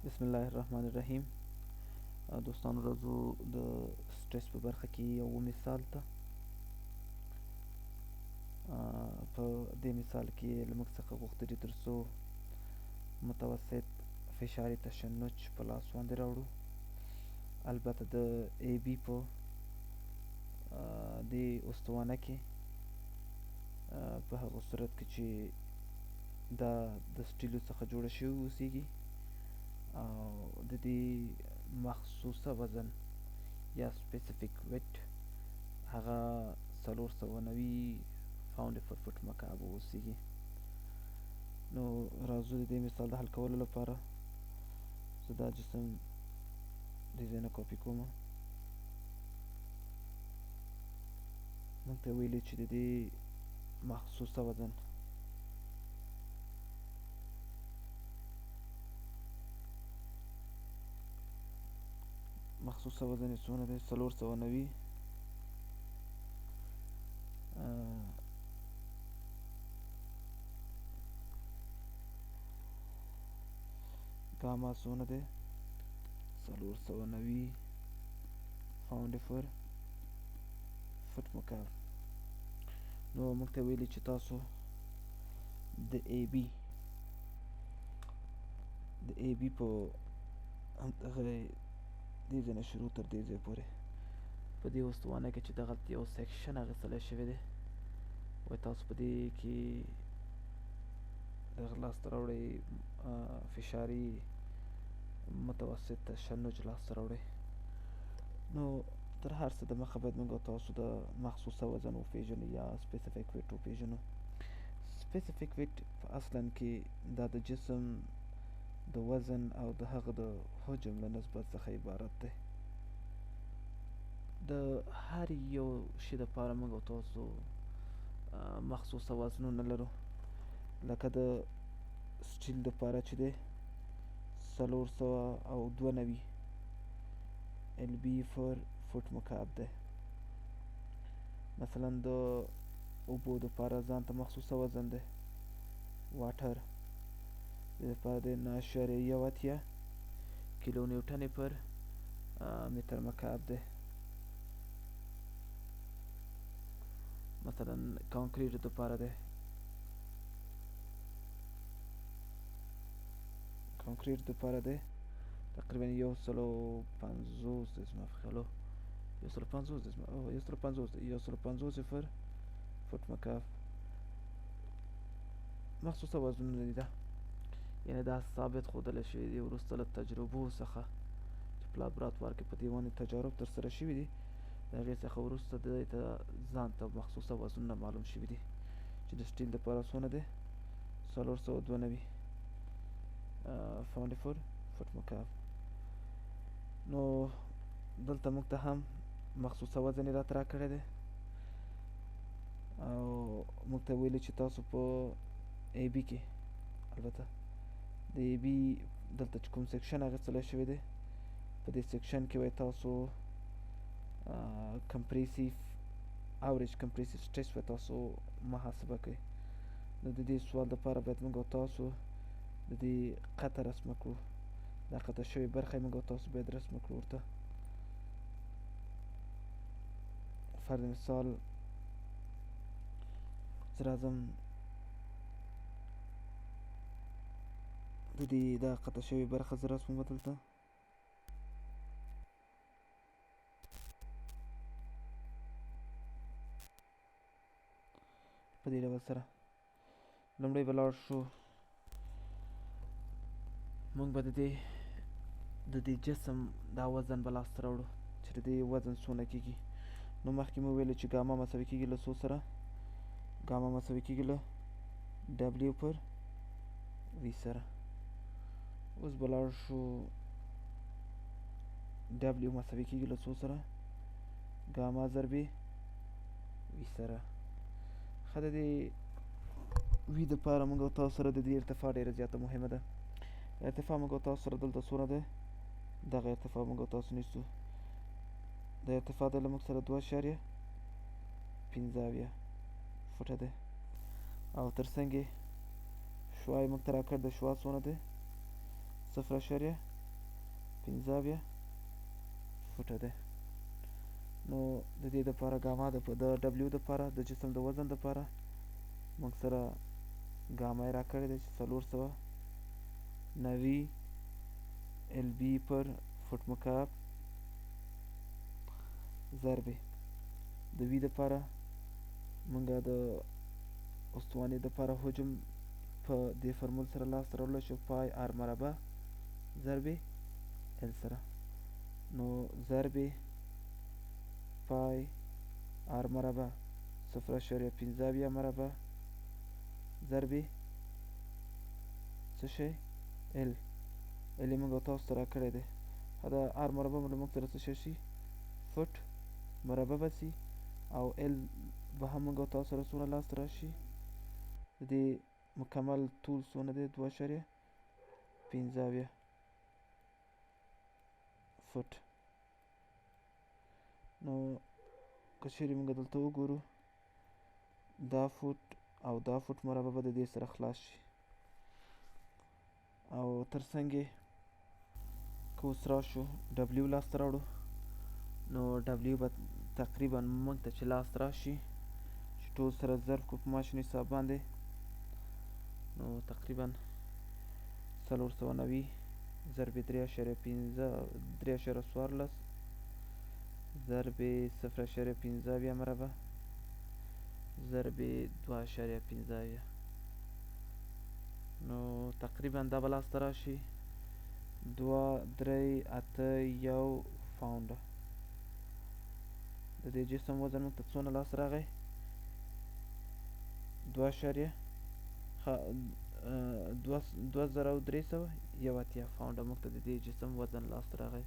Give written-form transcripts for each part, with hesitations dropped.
بسم الله الرحمن الرحیم. دوستانو، راځو د سټرس په برخه کې یو مثال ته. په دې مثال کې له موږ څخه غوښتي دي تر څو متوسط فشاري تشنج په لاس باندې راوړو، البته د ای بي په دې استوانه کې، په هغه صورت کې چې دا د سټیلو څخه جوړه شوې اوسیږي او د دې مخصوصه وزن یا specific weight هغه 490 پاونډ پر فټ مکعب اوسیږي. نو راځو د دې مثال د حل کولو لپاره زه دا جسم دې ځای نه کاپي کوم. موږ ته ویلي چې د دې مخصوصه وزن یې څونه دی؟ 490. ګاما څونه دی؟ 490 پاونډ پر فټ مکعب. نو موږ ته ویلي چې تاسو د ای بي په همدغه دې ځای نه شروع تر دې ځای پورې په دې استوانه کې چې دغلته یو section اخیستلی شوی دی، وایي تاسو په دې کې دغه لاسته راوړئ، فشاري متوسط تشنج لاسته راوړئ. نو تر هر څه د مخه باید موږ تاسو د مخصوصه وزن وپیژنو یا specific weight وپیژنو. specific weight په اصلا کې دا د جسم د وزن او د هغه د حجم له نسبت څخه عبارت دی. د هر یو شي دپاره موږ تاسو مخصوصه وزنونه لرو، لکه د سټیل دپاره چې دی 492 lb پر فوټ مکعب دی. مثلا د اوبو دپاره ځان ته مخصوصه وزن دی، water د دپاره دی 9.81 کیلو نیوټن پر متر مکعب دی. مثلا کانکریټ دپاره دی، کانکریټ دپاره دی تقریبا 150 دی زما په خیال، 150 دی زما، 150 دی، 150 پر فوټ مکعب. مخصوصه وزنونه دي دا، یعنې دا ثابت ښودلی شوي دي وروسته له تجربو څخه چې په لابراتوار کې په دې باندې تجارب ترسره شوي دي. د هغې څخه وروسته دې ته ځان ته مخصوصه وزنونه معلوم شوي دي چې د سټیل دپاره څونه دی؟ 492 پاونډ پر فوټ مکعب. نو دلته موږ ته هم مخصوصه وزن یې راته راکړی دی او موږ ته ویلي چې تاسو په ای بي کې، البته د ای بي دلته چې کوم section اخیستلی شوی دی، په دې section کې وایي تاسو compressive average compressive stress به تاسو محاسبه کړئ. نو د دې سوال دپاره باید موږ تاسو د دې قطع رسمه کړو. دا قطع شوې برخه موږ تاسو باید رسمه کړو ورته. فرض مثال زه راځم، د دې دا قطع شوې برخه زه رسموم دلته. په دې ډول سره لومړی به لاړ شو، موږ به د دې جسم دا وزن به لاسته راوړو چې د دې وزن څونه کېږي. نو مخکې مو ویل چې ګاما مساوي کېږي له څو سره؟ ګاما مساوي کېږي له W پر V سره. اوس به لاړ شو، W مساوي کېږي له څو سره؟ ګاما ضربې V سره. ښه، د دې V دپاره موږ تاسو سره د دې ارتفاع ډېره زیاته مهمه ده. ارتفاع موږ تاسو سره دلته څومره ده؟ دغه ارتفاع موږ تاسو نیسو، د ارتفاع د له موږ سره 2.75 فوټه ده او تر څنګ یې شعاع موږ ته راکړ. د شعاع څونه دی؟ 0. 75 فوټه دی. نو د دې دپاره ګاما د ډبلیو دپاره د جسم د وزن دپاره موږ سره ګاما یې راکړې ده چې 490 ال بي پر فوټ مکعب ضربې د وي دپاره موږ د استوانې دپاره حجم په دې فرمول سره لاسته راوړلی شو، پای آر مربع ضربې ال سره. نو ضربې پای آر مربع 0.75 مربع ضربې څه شی ال، ال یې موږ تاسو ته راکړی دی. دا آر مربع به له موږ سره څه شی شي؟ فوټ مربع به سي، او ال به هم موږ تاسو سره څومره لاسته راشي؟ د دې مکمل طول څونه دی؟ 2.75 فوټ. نو که چیرې موږ دلته وګورو دا فوټ او دا فوټ مربع به د دې سره خلاص شي، او تر څنګ یې که اوس راشو ډبلیو لاسته راوړو، نو ډبلیو به تقریبا موږ ته چې لاس راشي چې ټول سره ضرب کړو په ماشین حساب باندې، نو تقریبا 490 ضرب 3.5 3.14 ضرب 0.75 مربع ضرب 2.75، نو تقریبا دا به لاسته راشي 2381 پاونډه. د دې جسم وزن موږ ته څونه لاسته راغی؟ 2381 پاونډه موږ ته د دې جسم وزن لاسته راغی.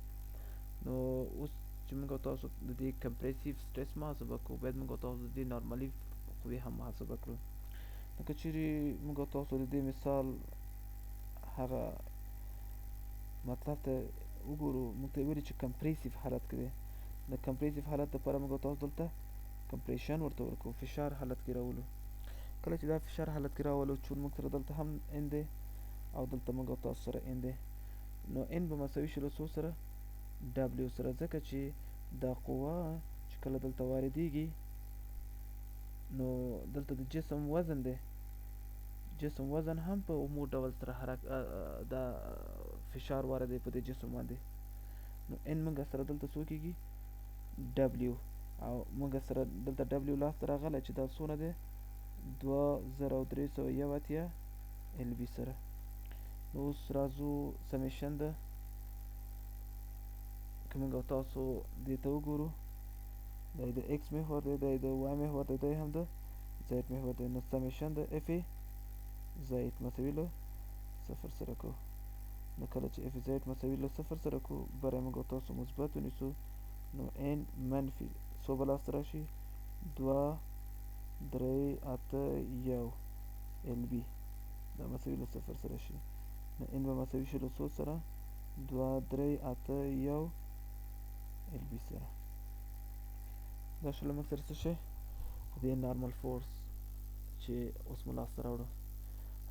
نو اوس چې موږ تاسو د دې کمپریسیو سټرس محاسبه کوو، باید موږ تاسو د دې نارملي قوې هم محاسبه کړو. نو که چیرې موږ تاسو د دې مثال هغه مطلب ته وګورو، موږ ته یې ویلي چې کمپریسیو حالت کې دی. د کمپریسیو حالت دپاره موږ تاسو دلته کمپریشن ورته ورکوو، فشار حالت کې راولو. کله چې دا فشار حالت کې راولو، چون موږ سره دلته هم ان دی او دلته موږ تاسو سره ان دی، نو ان به مساوي شي له څو سره؟ ډبلیو سره، ځکه چې دا قوه چې کله دلته واردېږي نو دلته د جسم وزن دی، جسم وزن هم په عمو ډول سره دا فشار واردوي په دې جسم باندې. نو ان موږ سره دلته څو کېږي؟ ډبلیو، او موږ سره دلته ډبلیو لاسته راغلی چې دا څونه دی؟ 2381 ال بي سره. نو اوس راځو سمیشن ده، که موږ تاسو دې ته وګورو، دا د ایکس محور دی، دا د وای محور دی، دا هم د زید محور دی. نو سمیشن د اف زید مساوي له صفر سره کوو. نو کله چې اف زید مساوي له صفر سره کوو، بری موږ تاسو مثبت ونیسو، نو ان منفي څو به لاسته راشي؟ 2381 ال بي، دا مساوي له صفر سره شي. نو ان به مساوي شي له څو سره؟ 2381 ال بي سره. دا شو له موږ سره څه شی؟ د نارمل فورس چې اوس مو لاسته راوړو.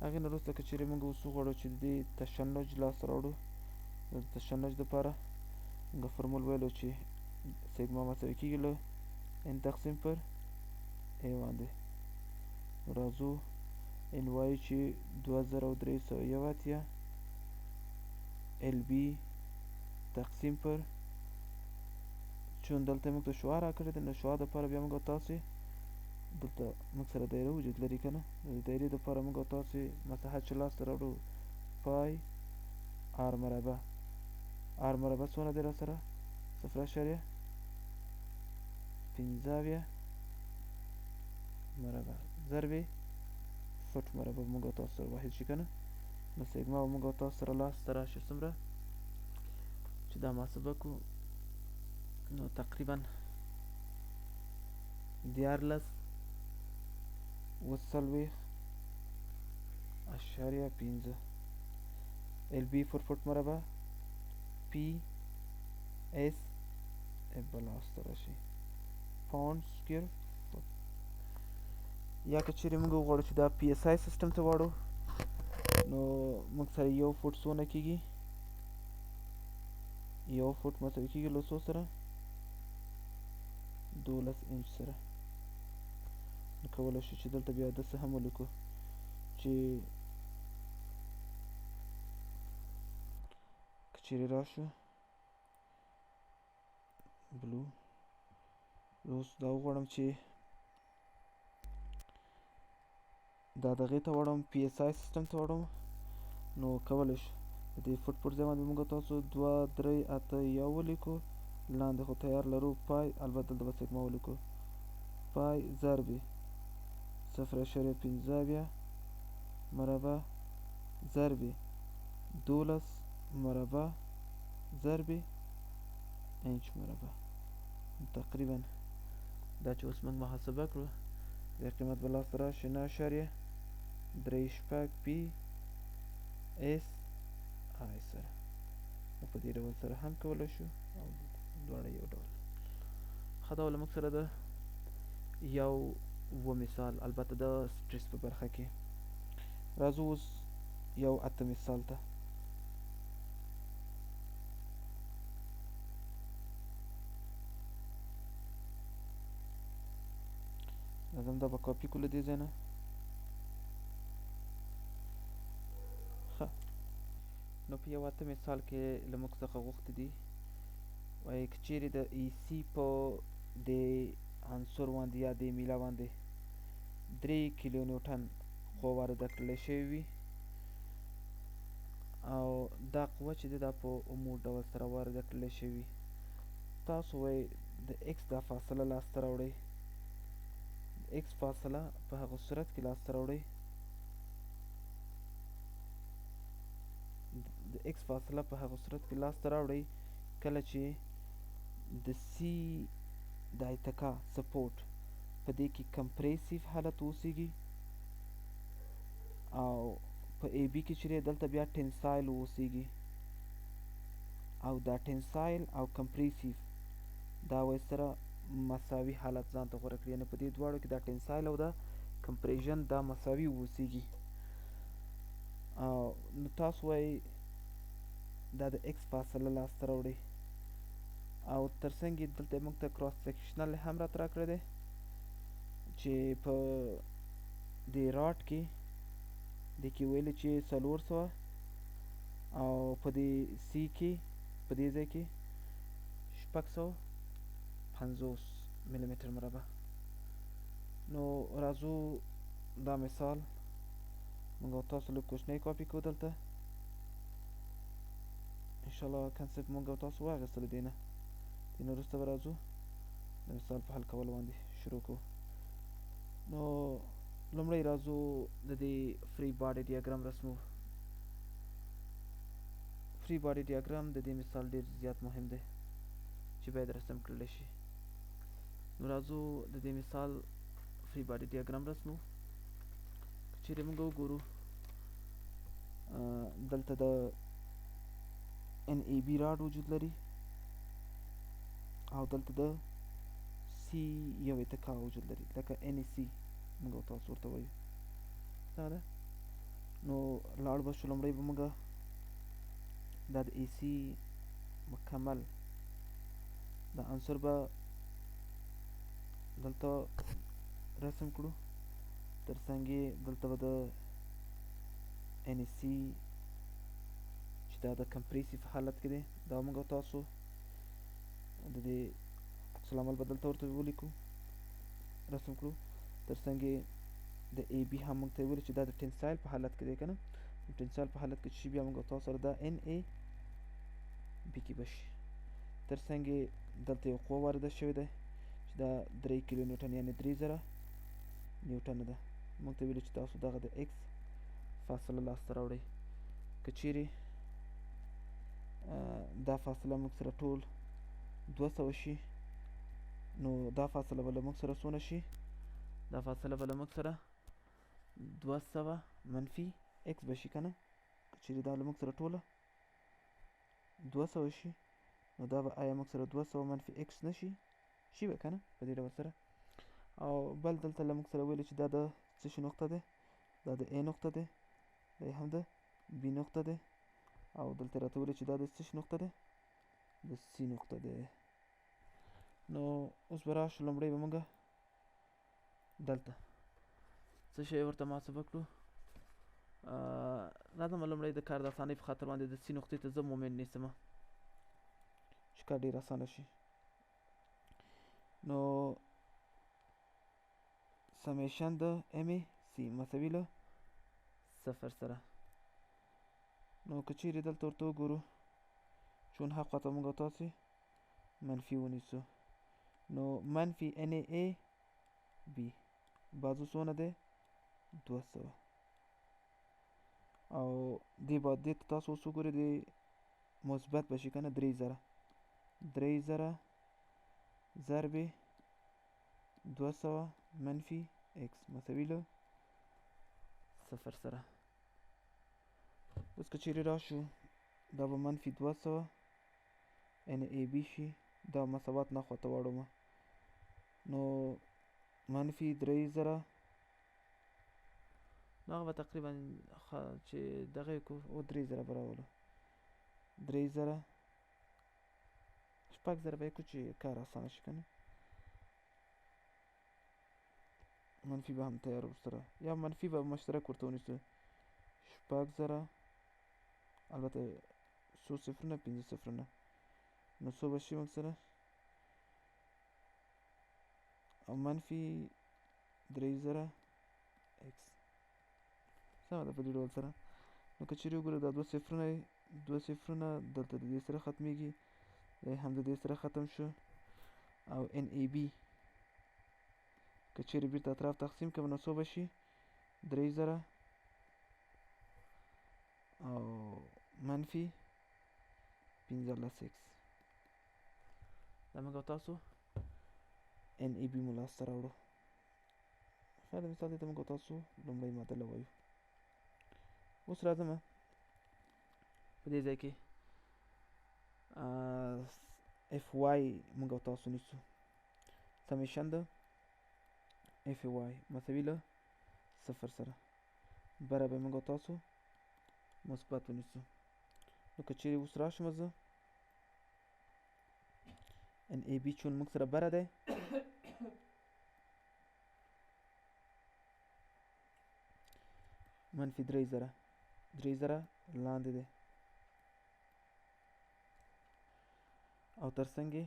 هغې نه وروسته که چیرې موږ اوس وغواړو چې د دې تشنج لاسته راوړو، د تشنج دپاره موږ فرمول ویلو چې سیګما مساوي کېږي له ان تقسیم پر ای باندې. راځو ان وایي چې 2381 ال بي تقسیم پر، چون دلته موږ ته شعاع راکړې ده، نو شعاع دپاره بیا موږ تاسې دلته موږ سره دایره وجود لري که نه، د دایرې دپاره موږ تاسې مساحت چې لاسته راوړو پای آر مربع، آر مربع څونه دی راسره؟ 0.75 مربع ضربې فوټ مربع موږ تاسو سره واحد شي که نه. نو سیګما به موږ تاسو سره لاسته راشي څومره چې دا محاسبه کړو، نو تقریبا 1347.5 ال بي پر فوټ مربع پی اس اف به لاسته راشي پاونډ سکویر فوټ. یا که چیرې موږ وغواړو چې دا پی اس آی سیستم ته واړو، نو موږ سره یو فوټ څونه کېږي؟ یو فوټ مساوي کېږي له څو سره؟ 12 انچ سره. نو کولی شو چې دلته بیا داسې هم ولیکو چې که چېرې راشو بلو، اوس دا وغواړم چې دا دغې ته واړوم، پي اس آی سیستم ته واړوم، نو کولی شو د دې فوټ پر ځای باندې موږ تاسو 2 3 8 1 ولیکو. لاندې خو تیار لرو پای، البته دلته به سیګما ولیکو، پای ضرب 0.5 مربع ضرب 12 مربع ضرب انچ مربع. تقریبا دا چې اوس موږ محاسبه کړو د قیمت به لاسته راشي 9.36 پي اس آی سره. نو په دې ډول سره هم کولی شو او دواړه یو ډول. ښه، دا له موږ سره ده یو اووه مثال، البته د سټریس په برخه کې. راځو اوس یو اته مثال ته. راځم دا به کاپي کړو له دې ځای نه. ښه، نو په یو اته مثال کې له موږ څخه غوښتي دي، وایي که چیرې د ای سي په دې عنصر باندې یا دې میله باندې 3 کیلو نیوټن قوه وارده کړلی شوې وي او دا قوه چې ده دا په عمود ډول سره وارده کړلی شوې وي، تاسو وایي د ایکس دا فاصله لاسته راوړئ. د ایکس فاصله په هغه صورت کې لاسته راوړئ، د ایکس فاصله په هغه صورت کې لاسته راوړئ کله چې د سی د اتکا سپورټ په دې کې کمپریسیو حالت اوسیږي او په ای بي کې چې دلته بیا ټینسایل اوسیږي او دا ټینسایل او کمپریسیو دا وایي سره مساوي حالت ځان ته غوره کړي، یعنې په دې دواړو کې دا ټینسایل او دا کمپریژن دا مساوي اوسیږي. نو تاسو وایي دا د ایکس فاصله لاسته راوړئ او ترڅنګ یې دلته موږ ته کراس سیکشنل هم راته راکړی دی چې په دې راډ کې دې کې ویلي چې 400 او په دې سی کې په دې ځای کې 650 ملي متر مربع. نو راځو دا مثال موږ تاسو لږ کوچنی کاپي کوو دلته. انشاءالله کنسپټ موږ تاسو واخیستلو دې نه، دې نه وروسته به راځو د مثال په حل کولو باندې شروع کوو. نو لومړی راځو د دې فري باډي ډیاګرام رسمو. فري باډي ډیاګرام د دې مثال ډیر زیات مهم دی چې باید رسم کړل شي. نو راځو د دې مثال فري باډي ډیاګرام رسمو. که چیرې موږ وګورو دلته د ان ای بي راډ وجود لري او دلته د سی یو اتکا وجود لري، لکه ان ای سی موږ تاسو ورته وایو دا ده. نو لاړ به شو، لومړی به موږ دا د ای سی مکمل دا عنصر به دلته رسم کړو، ترڅنګ یې دلته به د ان ای سی چې دا د کمپریسیو حالت کې دی دا موږ تاسو د دې عکس العمل به دلته ورته ولیکو رسم کړو. ترڅنګ یې د ای بي هم موږ ته ویل چې دا د ټینسایل په حالت کې دی که نه، ټینسایل په حالت کې چې بیا موږ تاسو سره دا ان ای بي کې به شي. ترڅنګ یې دلته یو قوه وارده شوې ده چې دا 3 کیلو نیوټن یعنې 3000 نیوټن ده. موږ ته ویلي چې تاسو دغه د ایکس فاصله لاسته راوړئ. که چیرې دا فاصله موږ سره ټول 200 شي نو دا فاصله به له موږ سره څونه شي؟ دا فاصله به له موږ سره 200 منفي ایکس به شي که نه. که چیرې دا له موږ سره ټوله 200 شي نو دا به آیا موږ سره 200 منفي ایکس نه شي؟ شي به که نه په دې ډول سره. او بل دلته له موږ سره ویلي چې دا د څه شي نقطه ده؟ دا د ای نقطه ده، دا هم د بي نقطه ده، او دلته راته ویلي چې دا د څه شي نقطه ده؟ د سی نقطه دی. نو اوس به راشو، لومړی به موږ دلته څه شی ورته محاسبه کړو. راځم لومړی د کار د اسانۍ په خاطر باندې د سی نقطې ته زه مومنټ نیسم چې کار ډېر اسانه شي. نو سمیشن د ام ای سی مساوي له صفر سره. نو که چیرې دلته ورته وګورو، چون حق ته موږ تاسې منفي ونیسو، نو منفي ان ای بي بازو څونه دی؟ 200. او دې بعد دې ته تاسو اوس وګورئ، دې مثبت به شي که نه؟ 3000، 3000 ضرب 200 منفي ایکس مساوي له صفر سره. اوس که چیرې راشو، دا به منفي 200 ان ای بي شي، دا مساوات نه خواته واړوم، نو منفي 3000، نو هغه به تقریبا چې دغه یې کو او 3000 به راولو، 3000، 6000 به یې کو چې کار اسانه شي که نه. منفي به هم تیار ورسره، یا منفي به مشترک ورته ونیسو، 6000، البته څو صفرونه؟ پنځه صفرونه. نو څو به شي موږ سره؟ او منفي 3000 ایکس، سمه ده په دې ډول سره. نو که چیرې وګورو، دا دوه صفرونه، دوه صفرونه دلته د دې سره ختمیږي، دی هم د دې سره ختم شو. او ان ای بي که چیرې بیرته اطراف تقسیم کړم، نو څو به شي؟ 3000 او منفي 15 ایکس. دا موږ تاسو ان ای بي مو لاسته راوړو. ښه، د مثال دې ته موږ تاسو لومړۍ معادله وایو. اوس راځم په دې ځای کې اف وای موږ تاسو نیسو، سمیشن د اف وای مساوي له صفر سره، بره به موږ تاسو مثبت ونیسو. نو که چیرې اوس راشم زه ان ای بي چون موږ سره بره دی، منفي 3000، 3000 لاندې دی او ترڅنګ یې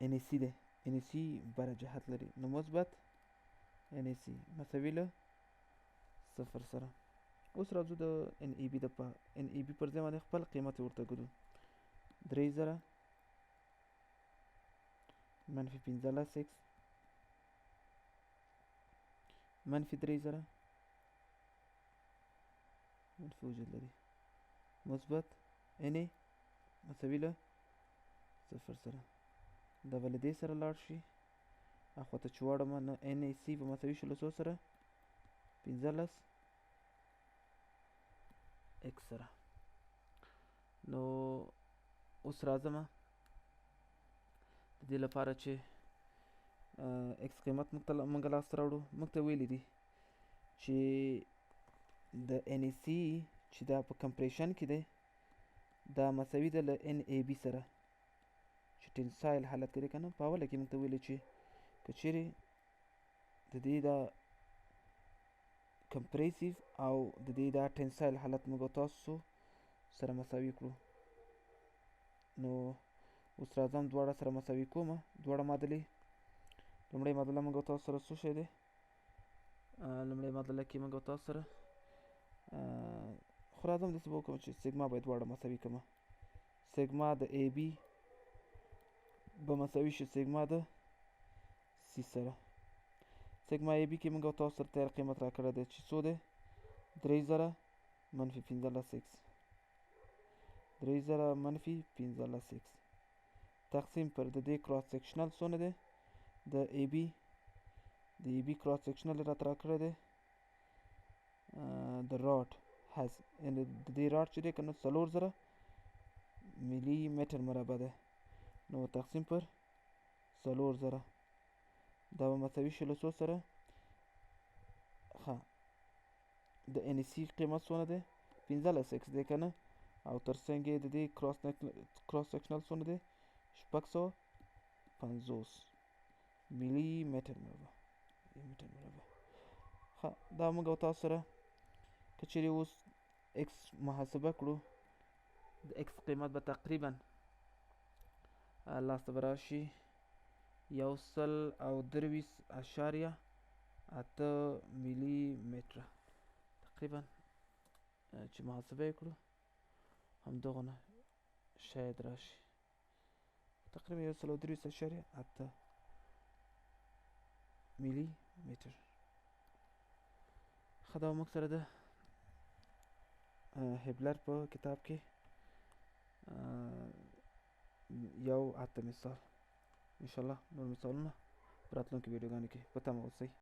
ان ای سي دی، ان ای سي بره جهت لري، نو مثبت ان ای سي مساوي له صفر سره. اوس راځو د ان ای بي د په ان ای بي پر ځای باندې خپل قیمت ورته ږدو، 3000 منفي 15 ایکس منفي 3000، منفي وجود لري، مثبت ان ای مساوي له صفر سره. دا به له دې سره لاړ شي اخوا ته چې واړوم، نو ان ای سي به مساوي شي له څو سره؟ 15 ایکس سره. نو اوس راځم د دې لپاره چې ایکس قیمت موږ ته موږ لاسته راوړو. موږ ته ویلي دي چې د ان ای سي چې دا په کمپریشن کې دی، دا مساوي ده له ان ای بي سره چې ټینسایل حالت کې دی که نه. په اوله کې موږ ته ویلي چې که چیرې د دې دا کمپریسیو او د دې دا ټینسایل حالت موږ تاسو سره مساوي کړو، نو اوس راځم دواړه سره مساوي کوم دواړه معادلې. لومړۍ معادله موږ تاسو سره څه شی دی؟ لومړۍ معادله کې موږ تاسو سره خو راځم داسې به وکړم چې سیګما باید دواړه مساوي کړم. سیګما د ای بي به مساوي شي سیګما د سی سره. سیګما ای بي کې موږ تاسو سره تیار قیمت راکړی دی چې څو دی؟ 3000 منفي 15 ایکس، 3000 منفي 15 ایکس تقسیم پر د دې کراس سیکشنل څونه دی؟ د ای بي، د ای بي کراس سیکشنل راته راکړی دی د راډ هز، یعنې د دې راډ چې دی که نه 4000 ملي متر مربع دی، نو تقسیم پر 4000، دا به مساوي شي له څو سره؟ ښه، د ان سی قیمت څونه دی؟ 15 ایکس دی که نه، او تر څنګ یې د دې کراس سیکشنل څومره دی؟ 650 ملي متر مربع متر مربع. ښه، دا موږ او تاسو سره که چیرې اوس ایکس محاسبه کړو، د ایکس قیمت به تقریبا لاسته به راشي 123.8 ملي متره تقریبا. چې محاسبه یې کړو همدغونه شاید راشي، تقریبا 123.8 ملي متر. ښه، دا موږ سره د هبلر په کتاب کې یو اته مثال. انشاءالله نور مثالونه په راتلونکو ویډیوګانو کې په تمه اوسئ.